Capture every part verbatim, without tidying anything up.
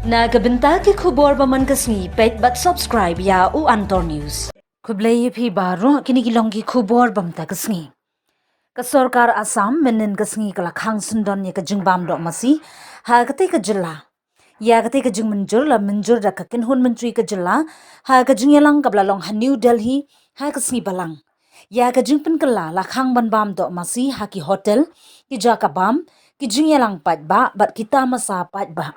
Na ka bynta ki khubor ba man ka sngi, peit bad subscribe ïa u Antor News. Khublei ïa phi baroh, kine ki long ki khubor ba mynta ka sngi. Ka sorkar Assam mynhynnin ka sngi ka la khang syndon ïa ka jingbam doh masi ha katei ka jylla. Ïa katei ka jingmynjur la mynjur da ka kynhun myntri ka jylla ha ka jingïalang kaba la long ha New Delhi ha ka sngi Balang. Ïa ka jingpynkylla la khang ban bam doh masi ha ki hotel, ki jaka bam, ki jingïalang paidbah bad ki tamasa paidbah.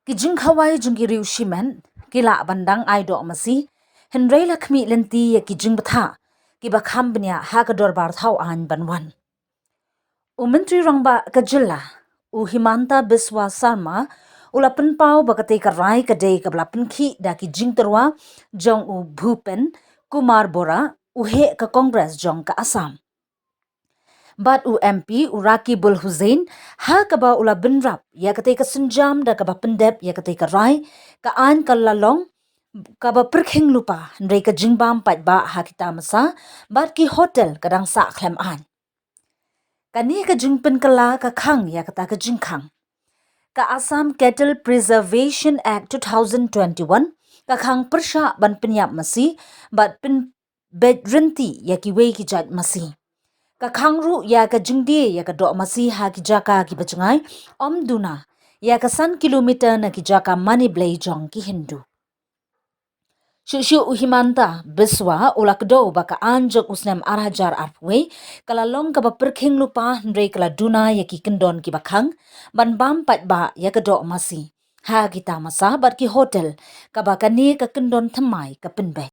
Ki jingkhawai jong ki riew shimet ki lah ban dang ai doh masi, hynrei la khmih lynti ïa ki jingbthah kiba kham bniah ha ka dorbar thaw aiñ ban wan. U Myntri Rangbah ka jylla, u Himanta Biswa Sarma, u la pynpaw ba katei ka rai ka dei kaba la pynkhih da ki jingtyrwa jong u Bhupen Kumar Bora, u heh ka Congress jong ka Assam. Bad u M P u Rakibul Hussain, ha kaba u la bynrap ïa katei ka sienjam da kaba pyndep ïa katei ka rai ka aiñ ka la long kaba pyrkhing lypa, hynrei ka jingbam paidbah ha ki tamasa bad ki hotel ka dang sah khlem aiñ. Kane ka jingpynkylla ka khang ïa kata ka jingkhang. Ka Assam Cattle Preservation Act two thousand twenty-one ka khang pyrshah ban pynïap masi bad pynbeit rynti ïa kiwei ki jait masi. Ka khang ruh ïa ka jingdie ïa ka doh masi ha ki jaka kiba jngai, ym duna ïa ka san kilometer na ki jaka mane blei jong ki Hindu. Shuh shuh u Himanta Biswa u la kdew ba ka aiñ jong u snem ar hajar arphew wei ka la long kaba pyrkhing lypa, hynrei ka la duna ïa ki kyndon kiba khang ban bam paidbah ïa ka doh masi ha ki tamasa bad ki hotel, kaba kane ka kyndon thymmai ka pynbeit.